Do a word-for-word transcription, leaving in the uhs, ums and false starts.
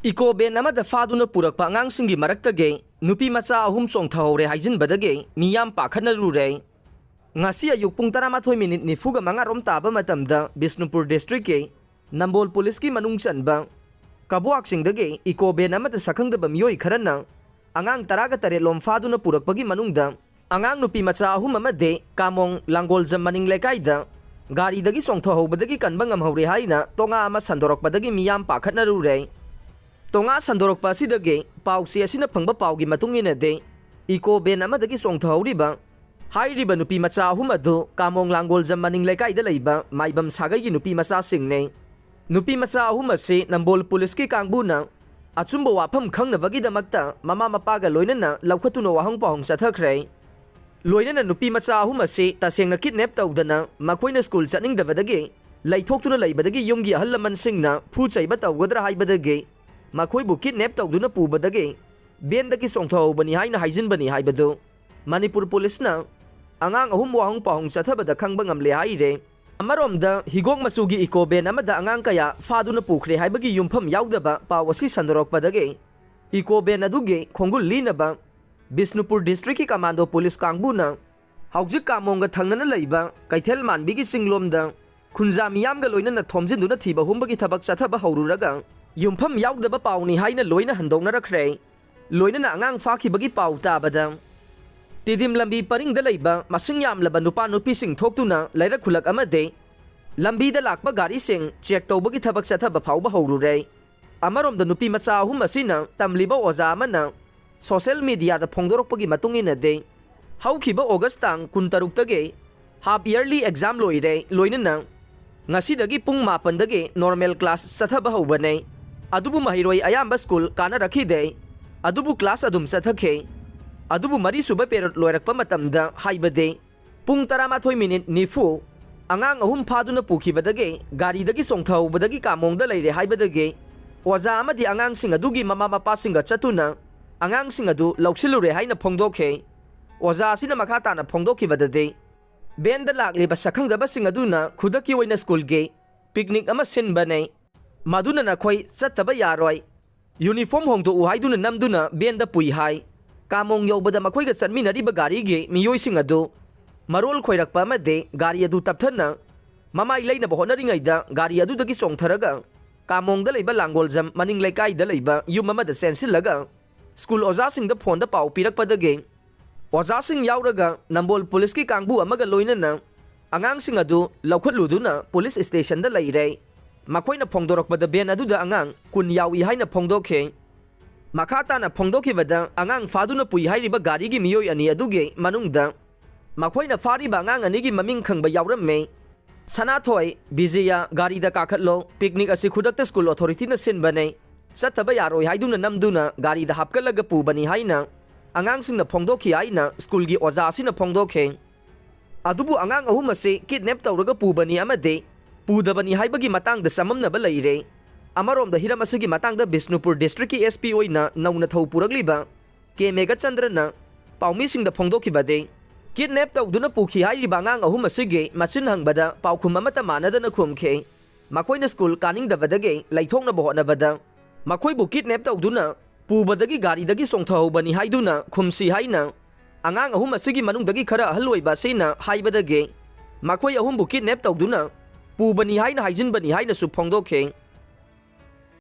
Eco van ꯑꯃꯗ ꯐꯥꯗꯨꯅ ꯄꯨꯔꯛꯄ ꯑꯉꯥꯡꯁꯤꯡꯒꯤ ꯃꯔꯛꯇꯒꯤ ꯅꯨꯄꯤ ꯃꯆꯥ ꯑꯍꯨꯝ ꯆꯣꯡꯊꯍꯧꯔꯦ ꯍꯥꯏꯖꯤꯟꯕꯗꯒꯤ ꯃꯤꯌꯥꯝ ꯄꯥꯈꯠꯅꯔꯨꯔꯦ꯫ ꯉꯁꯤ ꯑꯌꯨꯛ ꯄꯨꯡ ꯇꯔꯥꯃꯥꯊꯣꯏ ꯃꯤꯅꯤꯠ ꯅꯤꯐꯨꯒ ꯃꯉꯥ ꯔꯣꯝ ꯇꯥꯕ ꯃꯇꯝꯗ ꯕꯤꯁꯅꯨꯄꯨꯔ ꯗꯤꯁꯇ꯭ꯔꯤꯛꯀꯤ ꯅꯝꯕꯣꯜ ꯄꯨꯂꯤꯁꯀꯤ ꯃꯅꯨꯡ ꯆꯟꯕ ꯀꯕ꯭ꯋꯥꯛꯁꯤꯡꯗꯒꯤ ꯏꯀꯣ ꯚꯦꯟ ꯑꯃꯗ ꯁꯛꯈꯪꯗꯕ ꯃꯤꯑꯣꯏ ꯈꯔꯅ ꯑꯉꯥꯡ ꯇꯔꯥꯒ ꯇꯔꯦꯠ ꯂꯣꯝ ꯐꯥꯗꯨꯅ ꯄꯨꯔꯛꯄꯒꯤ ꯃꯅꯨꯡꯗ ꯑꯉꯥꯡ ꯅꯨꯄꯤ ꯃꯆꯥ ꯑꯍꯨꯝ ꯑꯃꯗꯤ ꯀꯥꯃꯣꯡ ꯂꯥꯡꯒꯣꯜꯖꯝ ꯃꯅꯤꯡ ꯂꯩꯀꯥꯏꯗ ꯒꯥꯔꯤꯗꯒꯤ ꯆꯣꯡꯊꯍꯧꯕꯗꯒꯤ ꯀꯟꯕ ꯉꯝꯍꯧꯔꯦ ꯍꯥꯏꯅ ꯇꯣꯉꯥ ꯑꯃ ꯁꯟꯗꯣꯔꯛꯄꯗꯒꯤ ꯃꯤꯌꯥꯝ ꯄꯥꯈꯠꯅꯔꯨꯔꯦ꯫ ꯇꯣꯉꯥ ꯁꯟꯗꯣꯔꯛꯄ ꯑꯁꯤꯗꯒꯤ ꯄꯥꯎꯆꯦ ꯑꯁꯤꯅ ꯐꯪꯕ ꯄꯥꯎꯒꯤ ꯃꯇꯨꯡ ꯏꯟꯅꯗꯤ, ꯏꯀꯣ ꯚꯦꯟ ꯑꯃꯗꯒꯤ ꯆꯣꯡꯊꯍꯧꯔꯤꯕ ꯍꯥꯏꯔꯤꯕ ꯅꯨꯄꯤ ꯃꯆꯥ ꯑꯍꯨꯝ ꯑꯗꯨ ꯀꯥꯃꯣꯡ ꯂꯥꯡꯒꯣꯜꯖꯝ ꯃꯅꯤꯡ ꯂꯩꯀꯥꯏꯗ ꯂꯩꯕ ꯃꯥꯏꯕꯝ ꯁꯥꯒꯩꯒꯤ ꯅꯨꯄꯤ ꯃꯆꯥꯁꯤꯡꯅꯤ꯫ ꯅꯨꯄꯤ ꯃꯆꯥ ꯑꯍꯨꯝ ꯑꯁꯤ ꯅꯝꯕꯣꯜ ꯄꯨꯂꯤꯁꯀꯤ ꯀꯥꯡꯕꯨꯅ ꯑꯆꯨꯝꯕ ꯋꯥꯐꯝ ꯈꯪꯅꯕꯒꯤꯗꯃꯛꯇ ꯃꯃꯥ ꯃꯄꯥꯒ ꯂꯣꯏꯅꯅ ꯂꯧꯈꯠꯇꯨꯅ ꯋꯥꯍꯪ ꯄꯥꯎꯍꯪ ꯆꯠꯊꯈ꯭ꯔꯦ꯫ ꯂꯣꯏꯅꯅ ꯅꯨꯄꯤ ꯃꯆꯥ ꯑꯍꯨꯝ ꯑꯁꯤ ꯇꯁꯦꯡꯅ ꯀꯤꯗꯅꯦꯞ ꯇꯧꯗꯅ ꯃꯈꯣꯏꯅ ꯁ꯭ꯀꯨꯜ ꯆꯠꯅꯤꯡꯗꯕꯗꯒꯤ ꯂꯩꯊꯣꯛꯇꯨꯅ ꯂꯩꯕꯗꯒꯤ ꯌꯨꯝꯒꯤ ꯑꯍꯜ ꯂꯃꯟꯁꯤꯡꯅ ꯐꯨ ꯆꯩꯕ ꯇꯧꯒꯗ꯭ꯔꯥ ꯍꯥꯏꯕꯗꯒꯤ ꯃꯈꯣꯏꯕꯨ ꯀꯤꯗꯅꯦꯞ ꯇꯧꯗꯨꯅ ꯄꯨꯕꯗꯒꯤ ꯚꯦꯟꯗꯒꯤ ꯆꯣꯡꯊꯍꯧꯕꯅꯤ ꯍꯥꯏꯅ ꯍꯥꯏꯖꯤꯟꯕꯅꯤ ꯍꯥꯏꯕꯗꯨ ꯃꯅꯤꯄꯨꯔ ꯄꯨꯂꯤꯁꯅ ꯑꯉꯥꯡ ꯑꯍꯨꯝ ꯋꯥꯍꯪ ꯄꯥꯎꯍꯪ ꯆꯠꯊꯕꯗ ꯈꯪꯕ ꯉꯝꯂꯦ ꯍꯥꯏꯔꯦ꯫ ꯑꯃꯔꯣꯝꯗ ꯍꯤꯒꯣꯛ ꯃꯆꯨꯒꯤ ꯏꯀꯣ ꯚꯦꯟ ꯑꯃꯗ ꯑꯉꯥꯡ ꯀꯌꯥ ꯐꯥꯗꯨꯅ ꯄꯨꯈ꯭ꯔꯦ ꯍꯥꯏꯕꯒꯤ ꯌꯨꯝꯐꯝ ꯌꯥꯎꯗꯕ ꯄꯥꯎ ꯑꯁꯤ ꯁꯟꯗꯣꯔꯛꯄꯗꯒꯤ ꯏꯀꯣ ꯚꯦꯟ ꯑꯗꯨꯒꯤ ꯈꯣꯡꯒꯨꯜ ꯂꯤꯅꯕ ꯕꯤꯁꯅꯨꯄꯨꯔ ꯗꯤꯁꯇ꯭ꯔꯤꯛꯀꯤ ꯀꯃꯥꯟꯗꯣ ꯄꯨꯂꯤꯁ ꯀꯥꯡꯕꯨꯅ ꯍꯧꯖꯤꯛ ꯀꯥꯃꯣꯡꯒ ꯊꯪꯅꯅ ꯂꯩꯕ ꯀꯩꯊꯦꯜ ꯃꯥꯟꯕꯤꯒꯤ ꯆꯤꯡꯂꯣꯝꯗ ꯈꯨꯟꯖꯥ ꯃꯤꯌꯥꯝꯒ ꯂꯣꯏꯅꯅ ꯊꯣꯝꯖꯤꯟꯗꯨꯅ ꯊꯤꯕ ꯍꯨꯝꯕꯒꯤ ꯊꯕꯛ ꯆꯠꯊꯕ ꯍꯧꯔꯨꯔꯒ ꯌꯨꯝꯐꯝ ꯌꯥꯎꯗꯕ ꯄꯥꯎꯅꯤ ꯍꯥꯏꯅ ꯂꯣꯏꯅ ꯍꯟꯗꯣꯛꯅꯔꯛꯈ꯭ꯔꯦ꯫ ꯂꯣꯏꯅꯅ ꯑꯉꯥꯡ ꯐꯥꯈꯤꯕꯒꯤ ꯄꯥꯎ ꯇꯥꯕꯗ ꯇꯤꯗꯤꯝ ꯂꯝꯕꯤ ꯄꯔꯤꯡꯗ ꯂꯩꯕ ꯃꯁꯤꯡ ꯌꯥꯝꯂꯕ ꯅꯨꯄꯥ ꯅꯨꯄꯤꯁꯤꯡ ꯊꯣꯛꯇꯨꯅ ꯂꯩꯔꯛ ꯈꯨꯜꯂꯛ ꯑꯃꯗꯤ ꯂꯝꯕꯤꯗ ꯂꯥꯛꯄ ꯒꯥꯔꯤꯁꯤꯡ ꯆꯦꯛ ꯇꯧꯕꯒꯤ ꯊꯕꯛ ꯆꯠꯊꯕ ꯐꯥꯎꯕ ꯍꯧꯔꯨꯔꯦ꯫ ꯑꯃꯔꯣꯝꯗ ꯅꯨꯄꯤ ꯃꯆꯥ ꯑꯍꯨꯝ ꯑꯁꯤꯅ ꯇꯝꯂꯤꯕ ꯑꯣꯖꯥ ꯑꯃꯅ ꯁꯣꯁꯦꯜ ꯃꯤꯗꯤꯌꯥꯗ ꯐꯣꯡꯗꯣꯔꯛꯄꯒꯤ ꯃꯇꯨꯡ ꯏꯟꯅꯗꯤ, ꯍꯧꯈꯤꯕ ꯑꯣꯒꯁ ꯇꯥꯡ ꯀꯨꯟꯇꯔꯨꯛꯇꯒꯤ ꯍꯥꯐ ꯏꯌꯔꯂꯤ ꯑꯦꯛꯖꯥꯝ ꯂꯣꯏꯔꯦ, ꯂꯣꯏꯅꯅ ꯉꯁꯤꯗꯒꯤ ꯄꯨꯡ ꯃꯥꯄꯟꯗꯒꯤ ꯅꯣꯔꯃꯦꯜ ꯀ꯭ꯂꯥꯁ ꯆꯠꯊꯕ ꯍꯧꯕꯅꯦ꯫ ꯑꯗꯨꯕꯨ ꯃꯍꯩꯔꯣꯏ ꯑꯌꯥꯝꯕ ꯁ꯭ꯀꯨꯜ ꯀꯥꯅꯔꯛꯈꯤꯗꯦ꯫ ꯑꯗꯨꯕꯨ ꯀ꯭ꯂꯥꯁ ꯑꯗꯨꯝ ꯆꯠꯊꯈꯤ꯫ ꯑꯗꯨꯕꯨ ꯃꯔꯤꯁꯨꯕ ꯄꯦꯔꯣꯠ ꯂꯣꯏꯔꯛꯄ ꯃꯇꯝꯗ, ꯍꯥꯏꯕꯗꯤ ꯄꯨꯡ ꯇꯔꯥꯃꯥꯊꯣꯏ ꯃꯤꯅꯤꯠ ꯅꯤꯐꯨ, ꯑꯉꯥꯡ ꯑꯍꯨꯝ ꯐꯥꯗꯨꯅ ꯄꯨꯈꯤꯕꯗꯒꯤ ꯒꯥꯔꯤꯗꯒꯤ ꯆꯣꯡꯊꯍꯧꯕꯗꯒꯤ ꯀꯥꯃꯣꯡꯗ ꯂꯩꯔꯦ ꯍꯥꯏꯕꯗꯒꯤ ꯑꯣꯖꯥ ꯑꯃꯗꯤ ꯑꯉꯥꯡꯁꯤꯡ ꯑꯗꯨꯒꯤ ꯃꯃꯥ ꯃꯄꯥꯁꯤꯡꯒ ꯆꯠꯇꯨꯅ ꯑꯉꯥꯡꯁꯤꯡ ꯑꯗꯨ ꯂꯧꯁꯤꯜꯂꯨꯔꯦ ꯍꯥꯏꯅ ꯐꯣꯡꯗꯣꯛꯈꯤ꯫ ꯑꯣꯖꯥ ꯑꯁꯤꯅ ꯃꯈꯥ ꯇꯥꯅ ꯐꯣꯡꯗꯣꯛꯈꯤꯕꯗꯗꯤ, ꯚꯦꯟꯗ ꯂꯥꯛꯂꯤꯕ ꯁꯛꯈꯪꯗꯕꯁꯤꯡ ꯑꯗꯨꯅ ꯈꯨꯗꯛꯀꯤ ꯑꯣꯏꯅ ꯁ꯭ꯀꯨꯜꯒꯤ ꯄꯤꯛꯅꯤꯛ ꯑꯃ ꯁꯤꯟꯕꯅꯦ, ꯃꯗꯨꯅ ꯅꯈꯣꯏ ꯆꯠꯇꯕ ꯌꯥꯔꯣꯏ꯫ ꯌꯨꯅꯤꯐꯣꯔꯝ ꯍꯣꯡꯗꯣꯛꯎ ꯍꯥꯏꯗꯨꯅ ꯅꯝꯗꯨꯅ ꯚꯦꯟꯗ ꯄꯨꯏ ꯍꯥꯏ꯫ ꯀꯥꯃꯣꯡ ꯌꯧꯕꯗ ꯃꯈꯣꯏꯒ ꯆꯠꯃꯤꯟꯅꯔꯤꯕ ꯒꯥꯔꯤꯒꯤ ꯃꯤꯑꯣꯏꯁꯤꯡ ꯑꯗꯨ ꯃꯔꯣꯜ ꯈꯣꯏꯔꯛꯄ ꯑꯃꯗꯤ ꯒꯥꯔꯤ ꯑꯗꯨ ꯇꯞꯊꯅ ꯃꯃꯥꯏ ꯂꯩꯅꯕ ꯍꯣꯠꯅꯔꯤꯉꯩꯗ ꯒꯥꯔꯤ ꯑꯗꯨꯗꯒꯤ ꯆꯣꯡꯊꯔꯒ ꯀꯥꯃꯣꯡꯗ ꯂꯩꯕ ꯂꯥꯡꯒꯣꯜꯖꯝ ꯃꯅꯤꯡ ꯂꯩꯀꯥꯏꯗ ꯂꯩꯕ ꯌꯨꯝ ꯑꯃꯗ ꯆꯦꯟꯁꯤꯜꯂꯒ ꯁ꯭ꯀꯨꯜ ꯑꯣꯖꯥꯁꯤꯡꯗ ꯐꯣꯟꯗ ꯄꯥꯎ ꯄꯤꯔꯛꯄꯗꯒꯤ ꯑꯣꯖꯥꯁꯤꯡ ꯌꯥꯎꯔꯒ ꯅꯝꯕꯣꯜ ꯄꯨꯂꯤꯁꯀꯤ ꯀꯥꯡꯕꯨ ꯑꯃꯒ ꯂꯣꯏꯅꯅ ꯑꯉꯥꯡꯁꯤꯡ ꯑꯗꯨ ꯂꯧꯈꯠꯂꯨꯗꯨꯅ ꯄꯨꯂꯤꯁ ꯁ꯭ꯇꯦꯁꯟꯗ ꯂꯩꯔꯦ꯫ ꯃꯈꯣꯏꯅ ꯐꯣꯡꯗꯣꯔꯛꯄꯗ ꯚꯦꯟ ꯑꯗꯨꯗ ꯑꯉꯥꯡ ꯀꯨꯟ ꯌꯥꯎꯏ ꯍꯥꯏꯅ ꯐꯣꯡꯗꯣꯛꯈꯤ꯫ ꯃꯈꯥ ꯇꯥꯅ ꯐꯣꯡꯗꯣꯛꯈꯤꯕꯗ ꯑꯉꯥꯡ ꯐꯥꯗꯨꯅ ꯄꯨꯏ ꯍꯥꯏꯔꯤꯕ ꯒꯥꯔꯤꯒꯤ ꯃꯤꯑꯣꯏ ꯑꯅꯤ ꯑꯗꯨꯒꯤ ꯃꯅꯨꯡꯗ ꯃꯈꯣꯏꯅ ꯐꯥꯔꯤꯕ ꯑꯉꯥꯡ ꯑꯅꯤꯒꯤ ꯃꯃꯤꯡ ꯈꯪꯕ ꯌꯥꯎꯔꯝꯃꯤ꯫ ꯁꯅꯥꯊꯣꯏ, ꯕꯤꯖꯌ, ꯒꯥꯔꯤꯗ ꯀꯥꯈꯠꯂꯣ, ꯄꯤꯛꯅꯤꯛ ꯑꯁꯤ ꯈꯨꯗꯛꯇ ꯁ꯭ꯀꯨꯜ ꯑꯣꯊꯣꯔꯤꯇꯤꯅ ꯁꯤꯟꯕꯅꯦ, ꯆꯠꯇꯕ ꯌꯥꯔꯣꯏ ꯍꯥꯏꯗꯨꯅ ꯅꯝꯗꯨꯅ ꯒꯥꯔꯤꯗ ꯍꯥꯞꯀꯠꯂꯒ ꯄꯨꯕꯅꯤ ꯍꯥꯏꯅ ꯑꯉꯥꯡꯁꯤꯡꯅ ꯐꯣꯡꯗꯣꯛꯈꯤ ꯍꯥꯏꯅ ꯁ꯭ꯀꯨꯜꯒꯤ ꯑꯣꯖꯥ ꯑꯁꯤꯅ ꯐꯣꯡꯗꯣꯛꯈꯤ꯫ ꯑꯗꯨꯕꯨ ꯑꯉꯥꯡ ꯑꯍꯨꯝ ꯑꯁꯤ ꯀꯤꯗꯅꯦꯞ ꯇꯧꯔꯒ ꯄꯨꯕꯅꯤ ꯑꯃꯗꯤ ꯄꯨꯗꯕꯅꯤ ꯍꯥꯏꯕꯒꯤ ꯃꯇꯥꯡꯗ ꯆꯃꯝꯅꯕ ꯂꯩꯔꯦ꯫ ꯑꯃꯔꯣꯝꯗ ꯍꯤꯔꯝ ꯑꯁꯤꯒꯤ ꯃꯇꯥꯡꯗ ꯕꯤꯁꯅꯨꯄꯨꯔ ꯗꯤꯁꯇ꯭ꯔꯤꯛꯀꯤ ꯑꯦꯁ ꯄꯤ ꯑꯣꯏꯅ ꯅꯧꯅ ꯊꯧ ꯄꯨꯔꯛꯂꯤꯕ ꯀꯦ ꯃꯦꯘꯆꯟꯗ꯭ꯔꯅ ꯄꯥꯎꯃꯤꯁꯤꯡꯗ ꯐꯣꯡꯗꯣꯛꯈꯤꯕꯗꯤ ꯀꯤꯗꯅꯦꯞ ꯇꯧꯗꯨꯅ ꯄꯨꯈꯤ ꯍꯥꯏꯔꯤꯕ ꯑꯉꯥꯡ ꯑꯍꯨꯝ ꯑꯁꯤꯒꯤ ꯃꯆꯤꯟ ꯍꯪꯕꯗ ꯄꯥꯎꯈꯨꯝ ꯑꯃꯠꯇ ꯃꯥꯟꯅꯗꯅ ꯈꯨꯝꯈꯤ꯫ ꯃꯈꯣꯏꯅ ꯁ꯭ꯀꯨꯜ ꯀꯥꯅꯤꯡꯗꯕꯗꯒꯤ ꯂꯩꯊꯣꯛꯅꯕ ꯍꯣꯠꯅꯕꯗ ꯃꯈꯣꯏꯕꯨ ꯀꯤꯗꯅꯦꯞ ꯇꯧꯗꯨꯅ ꯄꯨꯕꯗꯒꯤ ꯒꯥꯔꯤꯗꯒꯤ ꯆꯣꯡꯊꯍꯧꯕꯅꯤ ꯍꯥꯏꯗꯨꯅ ꯈꯨꯝꯁꯤ ꯍꯥꯏꯅ ꯑꯉꯥꯡ ꯑꯍꯨꯝ ꯑꯁꯤꯒꯤ ꯃꯅꯨꯡꯗꯒꯤ ꯈꯔ ꯑꯍꯜ ꯑꯣꯏꯕ ꯑꯁꯤꯅ ꯍꯥꯏꯕꯗꯒꯤ ꯃꯈꯣꯏ ꯑꯍꯨꯝꯕꯨ ꯀꯤꯗꯅꯦꯞ ꯇꯧꯗꯨꯅ ꯄꯨꯕꯅꯤ ꯍꯥꯏꯅ ꯍꯥꯏꯖꯤꯟꯕꯅꯤ ꯍꯥꯏꯅꯁꯨ ꯐꯣꯡꯗꯣꯛꯈꯤ꯫